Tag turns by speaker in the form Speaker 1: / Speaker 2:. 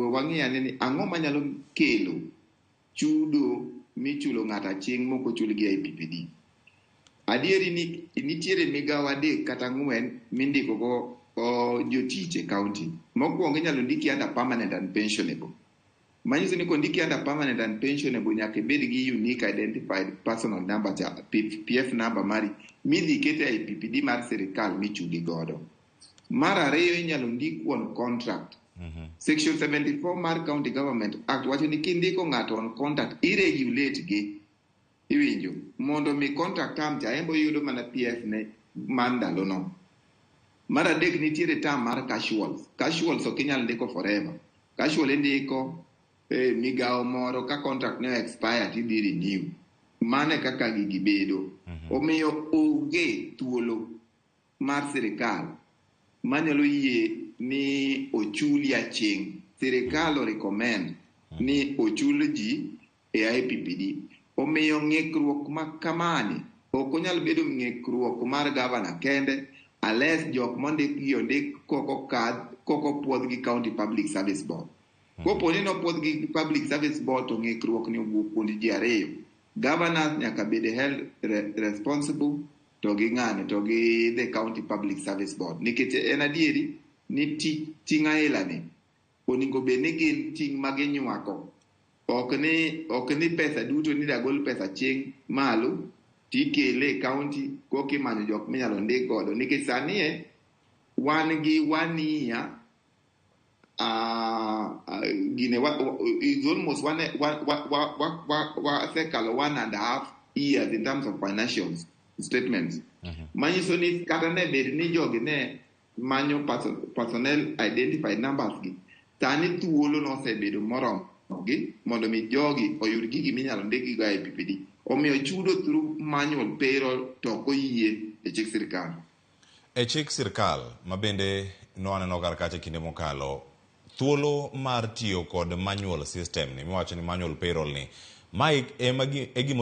Speaker 1: We wang'i ane ni ang'o manyalo kelo chudo michulo ng'ato aching' mok ochul gi IPPD. Adieri ni nitiere migawo adek kata ang'wen mindiko go jotich e county. Mokwongo, inyalo ndiki under permanent and pensionable. Manyiso ni kondiki under permanent and pensionable, nyaka ibed gi unique identified personal number cha, PF number mari midhi kete e IPPD mar sirikal michudi godo. Mar ariyo, inyalo ndik on contract. Section 74 mar County Government Act wacho ni kindiko ng'ato on contract, iregulate gi, iwinjo, mondo mi contract term cha en bo yudo mana PF ne mar ndalono. Mar adek, nitiere term mar casuals. Casuals ok inyal ndiko forever. Casual indiko e migawo moro, ka contract ne expire tidhi renew. Mano e kaka gigi bedo. Omiyo onge thuolo mar sirikal manyalo yie ni ochuli aching'. Sirikal o recommend ni ochul ji e IPPD. Omiyo ng'ikruok ma kamani ok onyal bedo ng'ikruok mar gavana kende, unless jok mondik gi ondik koko kadh koko puodh gi County Public Service Board. Kopo ni nopuodh gi Public Service Board, to ng'ikruok ni owuok kuom ji ariyo. Governors nyaka bed held responsible, to gi ng'ane, to gi the County Public Service Board, nikech en adieri ni ting' aila ni onego bed ni gin ting' ma ginywako, ok ni pesa duto ni dagol pesa chieng' malo tikele e county koka imanyo jok minyalo ndik godo, nikech sani e wan gi one year, gine is almost one, wasekalo 1.5 years in terms of financial statements, manyiso ni kata ne bed ni jogi ne manyo personnel identified numbers gi, sani thuolo nosebedo moromo gi mondo mi jogi oyud gigi minyalo ndikgi go e IPPD. Omiyo chudo through manual payroll to ok oyie e chik sirikal.
Speaker 2: E chik sirkal ma bende nwaneno kar kacha kinde mokalo, thuolo mar tiyo kod manual system ni miwacho ni manual payroll ni, mae ema e gima